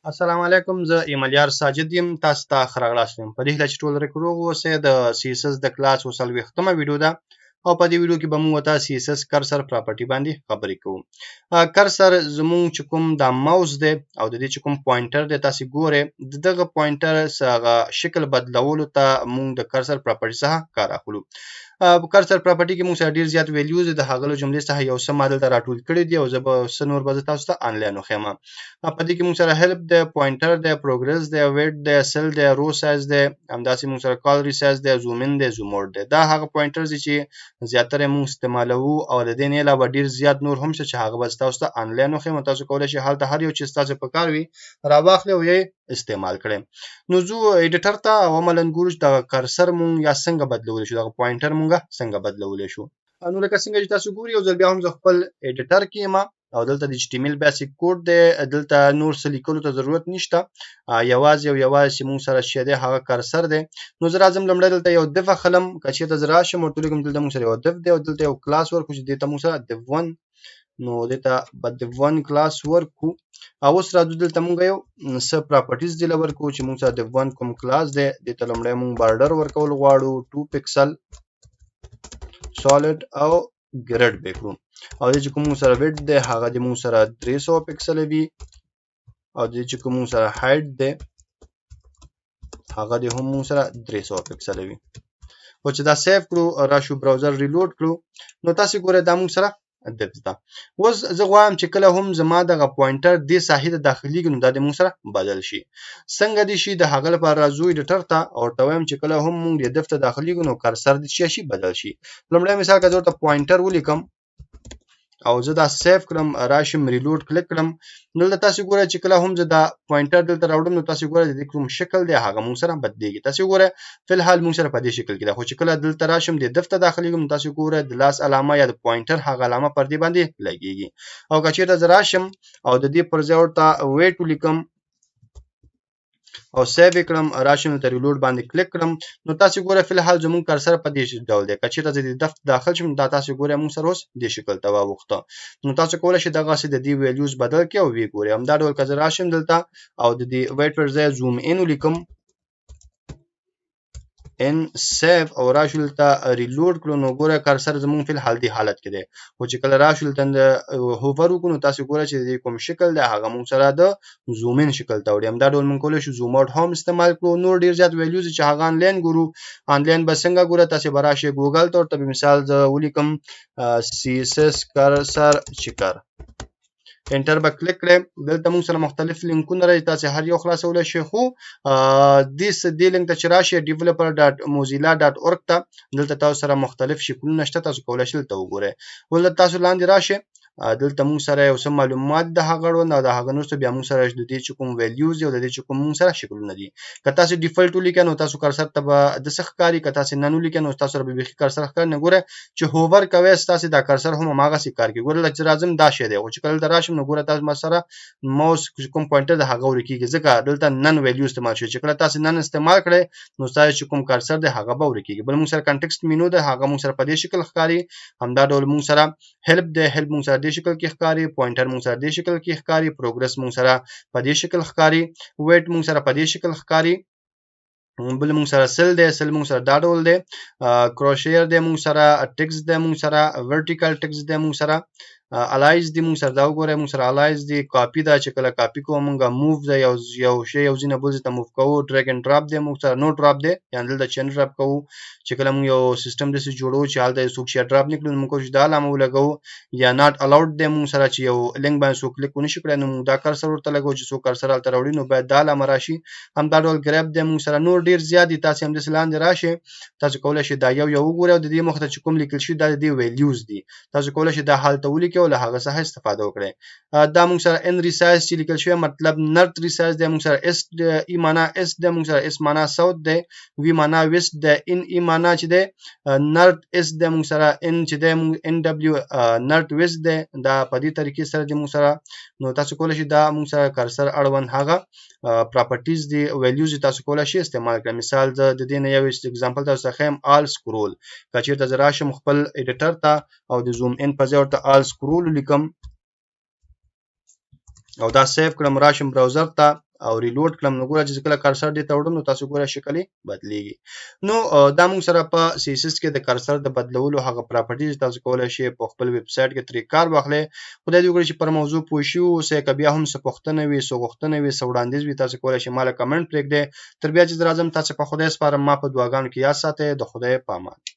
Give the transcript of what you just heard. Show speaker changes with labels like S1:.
S1: السلام علیکم، زه ایملیار ساجد یم. تاسو ته ښه راغلاست یم. په دې هیله چې ټول رک روغ اوسئ. د سی اس اس د کلاس 40مه ویډیو ده او په دې ویډیو کې به موږ ته سی اس اس cursor property باندې خبرې کوو. cursor زموږ چې کوم دا ماوس دی او د دې چې کوم pointer دی، تاسو ګورئ، د دغه pointer څخه شکل بدلولو ته موږ د cursor property څخه کار اخلو. په cursor property کې موږ سره ډیر زیات values، د هغه له جملې څخه یو څه ما دلته راټول کړي دي او زه به څه نور به زه تاسو ته آنلاین وښیم. په دې کې موږ سره help دی، pointer دی، progress دی، weight دی، cell دی، row size دی، همداسې موږ سره col resize دی، zoom in دی، zoom out دی. دا هغه pointers دي چې زیاتره موږ استعمالوو او د دې نه علاوه ډیر زیات نور هم شته چې هغه به تاسو ته آنلاین وښیم. تاسو کولی شئ هلته هر یو چې ستاسو په کار وي راواخلئ او یې استعمال کړئ. نو ځو editor ته او عملاً ګورو چې دغه cursor مونږ یا څنګه بدلولی شو، دغه pointer مونږ څنګه بدلولی شو. نو لکه څنګه چې تاسو ګورئ، یو ځل بیا هم زه خپل editor کې یم او دلته د HTML basic code دی. دلته نور څه لیکلو ته ضرورت نشته، یوازې او یوازې چې مونږ سره شی دی هغه cursor دی. نو زه راځم، لومړی دلته یو div اخلم. که چېرته زه راشم، ورته ولیکم، دلته مونږ سره یو div دی او دلته یو کلاس ورکړو چې دې ته مونږ سره div 1، نو دې ته به div 1 کلاس ورکړو. او اوس راځو، دلته مونږ یو څه properties دې له ورکړو چې مونږ سره div 1 کوم کلاس دی، دې ته لومړی مونږ border ورکول غواړو 2 pixel solid او grid به کړو او دې چې کوم مونږ سره width دی هغه دې مونږ سره 300 پکسل وي او دې چې کوم مونږ سره height دی هغه دې هم مونږ سره 300 پکسل وي. خو چې دا save کړو، راشو browser reload کړو، نو تاسو ګورئ دا مونږ سره div ده. اوس زه غواړم چې کله هم زما دغه pointer دې ساحې ته داخليږي، نو دا دې مونږ سره بدل شي. څنګه دې شي؟ د هغه لپاره راځو editor ته او ورته وایم چې کله هم مونږ دې div ته داخليږو، نو cursor دې شي بدل شي. لومړی مثال، که زه ورته pointer ولیکم او زه دا save کړم، راشم reload click کړم، نو دلته تاسو ګورئ چې کله هم زه دا pointer دلته راوړم، نو تاسو ګورئ د دې کوم شکل دی هغه مونږ سره بدلیږي. تاسو ګورئ، فلحال مونږ سره په دې شکل کې ده، خو چې کله دلته راشم، د div ته داخليږم، تاسو ګورئ د لاس علامه یا د pointer هغه علامه پر دې باندې لګیږي. او که چېرته زه راشم او د دې پر ځای ورته weight ولیکم او save کړم، راشم ته reload باندې کلیک کړم، نو تاسو ګورئ فلحال زموږ cursor په دې ډول دی. که چېرته زه د div ته داخل شم، دا تاسو ګورئ موږ سره اوس دې شکل ته واوښته. نو تاسو کولی شئ دغسې د دې values بدل کړئ او ویې ګورئ. همدا ډول که زه راشم دلته او د دې weight پر ځای zoom in ولیکم، ان save او راشو دلته reload کړو، نو ګوره cursor زموږ فلحال دې حالت کې دی، خو چې کله راشو دلته hover وکړو، نو تاسو ګورئ چې د دې کوم شکل دی هغه موږ سره د zoom in شکل ته وړي. همدا ډول موږ کولی شو zoom out هم استعمال کړو. نور ډیر زیات values چې هغه آنلاین ګورو. آنلاین به څنګه ګوره؟ تاسو به راشئ ګوګل ته، ورته به مثال زه ولیکم CSS cursor checker، enter به کلیک کړئ. دلته موږ سره مختلف لینکونه راځي، تاسو هر یو خلاصولی شئ، خو دې لینک ته چې راشئ، developer.mozilla.org ته، دلته تاسو سره مختلف شکلونه شته، تاسو کولی شئ دلته وګورئ. ولته تاسو لاندې راشئ، دلته موږ سره یو څه معلومات د هغه اړوند او د هغه وروسته بیا موږ سره د دې چې کوم values او د دې چې کوم موږ سره شکلونه دي. که تاسو default ولیکئ، نو تاسو cursor ته به د څه ښکاري. که تاسو none ولیکئ، نو تاسو سره به بیخي cursor ښکاري نه. ګوره چې hover کوئ، ستاسو دا cursor هم هماغسې کار کوي. ګوره چې راځم، دا شی دی، خو چې کله دلته راشم، نو ګوره تاسو ما سره ماوس کوم pointer د هغه ورکیږي، ځکه دلته none value استعمال شوی. چې کله تاسو none استعمال کړئ، نو ستاسو چې کوم cursor دی هغه به ورکیږي. بل موږ سره context menu ده، هغه موږ سره په دې شکل ښکاري. همدا ډول موږ سره help دی، help موږ سره دې شکل کې ښکاري، pointer موږ سره دې شکل کې ښکاري، progress موږ سره په دې شکل ښکاري، weight موږ سره په دې شکل ښکاري. بل موږ سره cell دی، cell موږ سره دا ډول دی، crosshair دی موږ سره، text دی موږ سره، vertical text دی موږ سره، allies دی موږ سره، دا وګورئ موږ سره allies دی، کاپي ده چې کله کاپي کوو موږ، move دی، یو یو شی یو ځای نه بل ځای ته move کوو، drag and drop دی موږ سره، no drop دی، یعنی دلته چې drop کوو. چې کله موږ یو سیستم داسې جوړو چې هلته څوک شی drop نه کړي، نو موږ کولی شو دا علامه ولګوو. یا not allowed دی موږ سره، چې یو لینک باندې څوک کلیک ونشي کړی، نو موږ دا cursor ورته لګوو، چې څوک cursor هلته راوړي، نو باید دا علامه راشي. همدا ډول grab دی موږ سره. نور ډیر زیات دي، تاسې همداسې لاندې راشئ، تاسو کولی شئ دا یو یو وګورئ او د دې مخ ته چې کوم لیکل شوي دا د دې values دي. تاسو کولی شئ دا هلته ولیکئ او له هغه څخه استفاده وکړئ. دا موږ سره n resize چې لیکل شوی، مطلب north resize دی موږ سره، S E معنا east دی موږ سره، S معنا south دی، V معنا west دی، N E معنا چې دی north east دی موږ سره، N چې دی موږ N W north west دی. دا په دې طریقې سره دی موږ سره. نو تاسو کولی شئ دا موږ سره cursor اړوند هغه properties دي، values تاسو کولی شئ استعمال کړئ. مثال زه د دې نه یو example تاسو ته ښیم، all scroll. که چېرته زه راشم خپل editor ته او د zoom in په ځای ورته all scroll ولیکم او دا save کړم، راشم browser ته او reload کړم، نو ګوره چې کله cursor دې ته وړم، نو تاسو ګوره شکل یې بدلیږي. نو دا موږ سره په CSS کې د cursor د بدلولو هغه properties، تاسو کولای شئ په خپل ویب سایټ کې ترې کار واخلئ. خدای دې وکړي چې پر موضوع پوه شوي اوسئ. که بیا هم څه پوښتنه وي، څه غوښتنه وي، څه وړاندیز وي، تاسو کولای شئ ما له کمنټ پرېږدئ. تر بیا چې زه راځم، تاسو په خدای سپارم، ما په دعاګانو کې یاد ساتئ. د خدای په امان.